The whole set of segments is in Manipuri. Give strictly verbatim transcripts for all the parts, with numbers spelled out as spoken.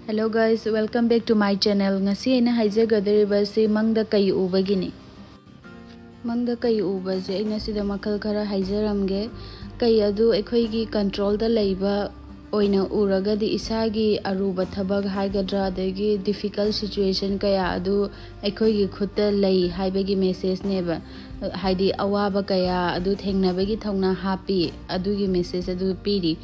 Hello guys, welcome back to my channel. ꯉꯁꯤ ꯑꯩꯅ ꯍꯥꯏꯖꯒꯗꯧꯔꯤꯕ ꯑꯁꯤ ꯃꯪꯗ ꯀꯩ ꯎꯕꯒꯤꯅꯤ꯫ ꯃꯪꯗ ꯀꯩ ꯎꯕꯁꯦ ꯑꯩꯅ ꯁꯤꯗ ꯃꯈꯜ ꯈꯔ ꯍꯥꯏꯖꯔꯝꯒꯦ꯫ ꯀꯩ ꯑꯗꯨ ꯑꯩꯈꯣꯏꯒꯤ ꯀꯟꯇ꯭ꯔꯣꯜꯗ ꯂꯩꯕ ꯑꯣꯏꯅ ꯎꯔꯒꯗꯤ ꯏꯁꯥꯒꯤ ꯑꯔꯨꯕ ꯊꯕꯛ ꯍꯥꯏꯒꯗ꯭ꯔꯥ, ꯑꯗꯒꯤ difficult situation ꯀꯌꯥ ꯑꯗꯨ ꯑꯩꯈꯣꯏꯒꯤ ꯈꯨꯠꯇ ꯂꯩ ꯍꯥꯏꯕꯒꯤ ꯃꯦꯁꯦꯖꯅꯦꯕ꯫ ꯍꯥꯏꯗꯤ ꯑꯋꯥꯕ ꯀꯌꯥ ꯑꯗꯨ ꯊꯦꯡꯅꯕꯒꯤ ꯊꯧꯅꯥ ꯍꯥꯞꯄꯤ, ꯑꯗꯨꯒꯤ ꯃꯦꯁꯦꯖ ꯑꯗꯨ ꯄꯤꯔꯤ꯫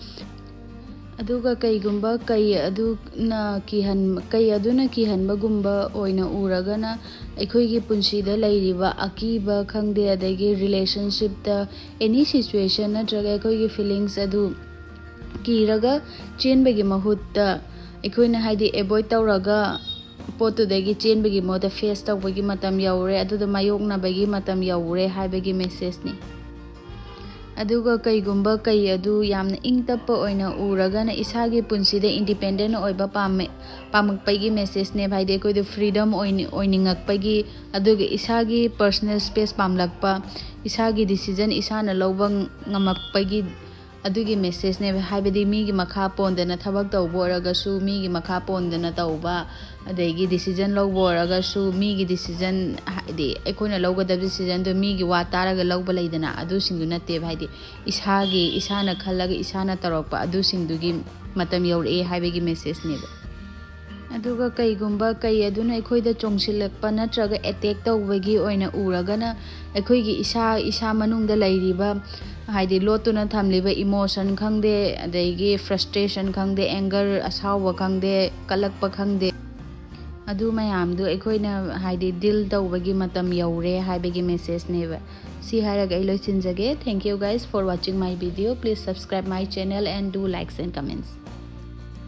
ꯑꯗꯨꯒ ꯀꯩꯒꯨꯝꯕ ꯀꯩ ꯑꯗꯨꯅ ꯀꯤꯍꯟ-, ꯀꯩ ꯑꯗꯨꯅ ꯀꯤꯍꯟꯕꯒꯨꯝꯕ ꯑꯣꯏꯅ ꯎꯔꯒꯅ ꯑꯩꯈꯣꯏꯒꯤ ꯄꯨꯟꯁꯤꯗ ꯂꯩꯔꯤꯕ ꯑꯀꯤꯕ ꯈꯪꯗꯦ, ꯑꯗꯒꯤ relationshipꯇ any situation ꯅꯠꯇ꯭ꯔꯒ ꯑꯩꯈꯣꯏꯒꯤ feelings ꯑꯗꯨ ꯀꯤꯔꯒ ꯆꯦꯟꯕꯒꯤ ꯃꯍꯨꯠꯇ ꯑꯩꯈꯣꯏꯅ ꯍꯥꯏꯗꯤ avoid ꯇꯧꯔꯒ ꯄꯣꯠꯇꯨꯗꯒꯤ ꯆꯦꯟꯕꯒꯤ ꯃꯍꯨꯠꯇ face ꯇꯧꯕꯒꯤ ꯃꯇꯝ ꯌꯧꯔꯦ, ꯑꯗꯨꯗ ꯃꯥꯌꯣꯛꯅꯕꯒꯤ ꯃꯇꯝ ꯌꯧꯔꯦ ꯍꯥꯏꯕꯒꯤ ꯃꯦꯁꯦꯖꯅꯤ꯫ ꯑꯗꯨꯒ ꯀꯩꯒꯨꯝꯕ ꯀꯩ ꯑꯗꯨ ꯌꯥꯝꯅ ꯏꯪ ꯇꯞꯄ ꯑꯣꯏꯅ ꯎꯔꯒꯅ ꯏꯁꯥꯒꯤ ꯄꯨꯟꯁꯤꯗ independent ꯑꯣꯏꯕ ꯄꯥꯝꯃꯦ, ꯄꯥꯝꯃꯛꯄꯒꯤ ꯃꯦꯁꯦꯖꯅꯦꯕ꯫ ꯍꯥꯏꯗꯤ ꯑꯩꯈꯣꯏꯗ freedom ꯑꯣꯏꯅꯤ-, ꯑꯣꯏꯅꯤꯡꯉꯛꯄꯒꯤ, ꯑꯗꯨꯒ ꯏꯁꯥꯒꯤ personal space ꯄꯥꯝꯂꯛꯄ, ꯏꯁꯥꯒꯤ decision ꯏꯁꯥꯅ ꯂꯧꯕ ꯉꯝꯃꯛꯄꯒꯤ ꯑꯗꯨꯒꯤ ꯃꯦꯁꯦꯖꯅꯦꯕ꯫ ꯍꯥꯏꯕꯗꯤ ꯃꯤꯒꯤ ꯃꯈꯥ ꯄꯣꯟꯗꯅ ꯊꯕꯛ ꯇꯧꯕ ꯑꯣꯏꯔꯒꯁꯨ, ꯃꯤꯒꯤ ꯃꯈꯥ ꯄꯣꯟꯗꯅ ꯇꯧꯕ, ꯑꯗꯒꯤ decision ꯂꯧꯕ ꯑꯣꯏꯔꯒꯁꯨ ꯃꯤꯒꯤ decision, ꯍꯥꯏꯗꯤ ꯑꯩꯈꯣꯏꯅ ꯂꯧꯒꯗꯕ decisionꯗꯣ ꯃꯤꯒꯤ ꯋꯥ ꯇꯥꯔꯒ ꯂꯧꯕ ꯂꯩꯗꯅ, ꯑꯗꯨꯁꯤꯡꯗꯨ ꯅꯠꯇꯦꯕ꯫ ꯍꯥꯏꯗꯤ ꯏꯁꯥꯒꯤ, ꯏꯁꯥꯅ ꯈꯜꯂꯒ ꯏꯁꯥꯅ ꯇꯧꯔꯛꯄ ꯑꯗꯨꯁꯤꯡꯗꯨꯒꯤ ꯃꯇꯝ ꯌꯧꯔꯛꯑꯦ ꯍꯥꯏꯕꯒꯤ ꯃꯦꯁꯦꯖꯅꯦꯕ꯫ ꯑꯗꯨꯒ ꯀꯩꯒꯨꯝꯕ ꯀꯩ ꯑꯗꯨꯅ ꯑꯩꯈꯣꯏꯗ ꯆꯣꯡꯁꯤꯜꯂꯛꯄ ꯅꯠꯇ꯭ꯔꯒ attack ꯇꯧꯕꯒꯤ ꯑꯣꯏꯅ ꯎꯔꯒꯅ ꯑꯩꯈꯣꯏꯒꯤ ꯏꯁꯥ, ꯏꯁꯥ ꯃꯅꯨꯡꯗ ꯂꯩꯔꯤꯕ, ꯍꯥꯏꯗꯤ ꯂꯣꯠꯇꯨꯅ ꯊꯝꯂꯤꯕ emotion ꯈꯪꯗꯦ, ꯑꯗꯒꯤ frustration ꯈꯪꯗꯦ, anger, ꯑꯁꯥꯎꯕ ꯈꯪꯗꯦ, ꯀꯜꯂꯛꯄ ꯈꯪꯗꯦ, ꯑꯗꯨ ꯃꯌꯥꯝꯗꯨ ꯑꯩꯈꯣꯏꯅ ꯍꯥꯏꯗꯤ deal ꯇꯧꯕꯒꯤ ꯃꯇꯝ ꯌꯧꯔꯦ ꯍꯥꯏꯕꯒꯤ ꯃꯦꯁꯦꯖꯅꯦꯕ꯫ ꯁꯤ ꯍꯥꯏꯔꯒ ꯑꯩ ꯂꯣꯏꯁꯤꯟꯖꯒꯦ꯫ Thank you guys for watching my video. Please subscribe my channel and do likes and comments.